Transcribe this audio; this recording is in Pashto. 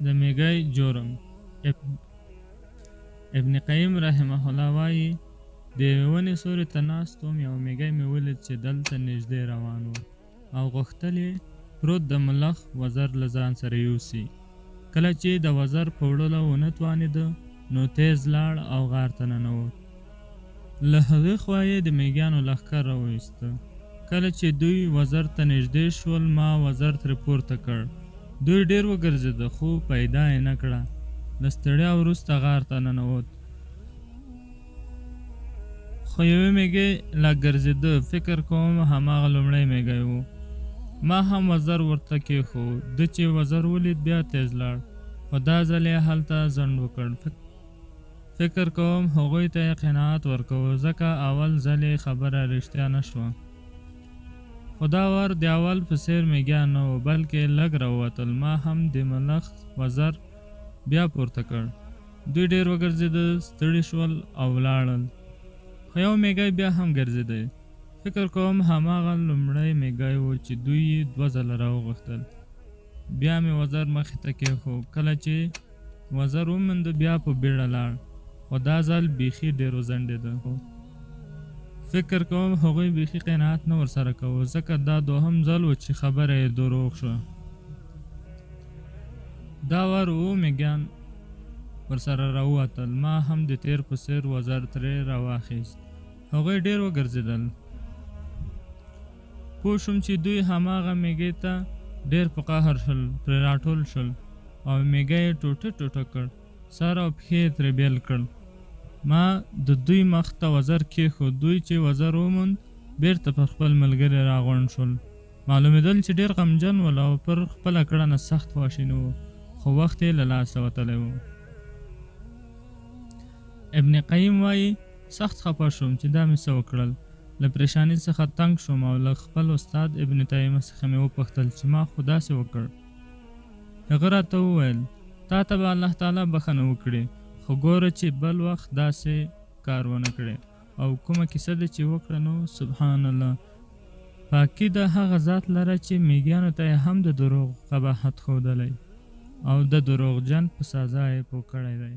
د میږی جرم. ابن قیم رحمه الله وایي، د یوې ونې سیوري ته ناست وم، یو میږی مې ولید چې دلته نږدې روان و او غوښتل یې پروت د ملخ وزر له ځان سره یوسي. کله چې د وزر په وړلو ونه توانېده نو تېز لاړ او غار ته ننوت. له هغې خوا یې د میږیانو لښکر راوایسته. کله چې دوی وزر ته نږدې شول، ما وزر ترې پورته کړ. دوی ډېر وګرځېده خو پیدا یې نه کړه. له ستړیا وروسته غار ته ننوت. خو یوې میږی لا ګرځېده، فکر کوم هماغه لومړی میږی و. ما هم وزر ورته کېښود. ده چې وزر ولید بیا تېز لاړ، خو دا ځل یې هلته ځنډ وکړ. فکر کوم هغوی ته یې قناعت ورکاوه، ځکه اول ځل یې خبره رښتیا نه شوه. خو دا وار د اول په څېر میږیان نه وو، بلکې لږ راووتل. ما هم د ملخ وزر بیا پورته کړ. دوی ډېر وګرځېده، ستړي شول او ولاړل. خو یو میږی بیا هم ګرځېده. فکر کوم هماغه لومړی میږی و چې دوی یې دوه ځله راوغوښتل. بیا مې وزر مخې ته کېښود. کله چې وزر ومونده بیا په بیړه لاړ، خو دا ځل بیخي ډېر وځنډېده. فکر کوم هغوی بیخي قناعت نه ورسره کاوه، ځکه دا دوهم ځل و چې خبره یې دروغ شوه. دا وار اووه میږیان ورسره راووتل. ما هم د تېر په څېر وزر ترې راواخیست. هغوی ډېر وګرځېدل. پوه شوم چې دوی هماغه میږي ته ډېر په قهر شول، پرې راټول شول او میږی یې ټوټه ټوټه کړ، سر او پښې یې ترې بېل کړل. ما د دوی مخ ته وزر کېښود. دوی چې وزر وموند بېرته پر خپل ملګري راغونډ شول. معلومېدل چې ډېر غمجن ول او پر خپله کړنه سخت خواشیني وو، خو وخت یې له لاسه وتلی و. ابن قیم وایي، سخت خپه شوم چې دا مې څه وکړل. له پریشانی څخه تنګ شوم او له خپل استاد ابن تیمیه څخه مې وپوښتل چې ما خو داسې وکړ. هغه راته وویل، تا ته به الله تعالی بښنه وکړي، خو ګوره چې بل وخت داسې کار ونه کړې. او کومه کیسه دې چې وکړه نو سبحان الله، پاکي د هغه ذات لره چې میږیانو ته یې هم د دروغ قباحت ښودلی او د دروغجن په سزا یې پوه کړی دی.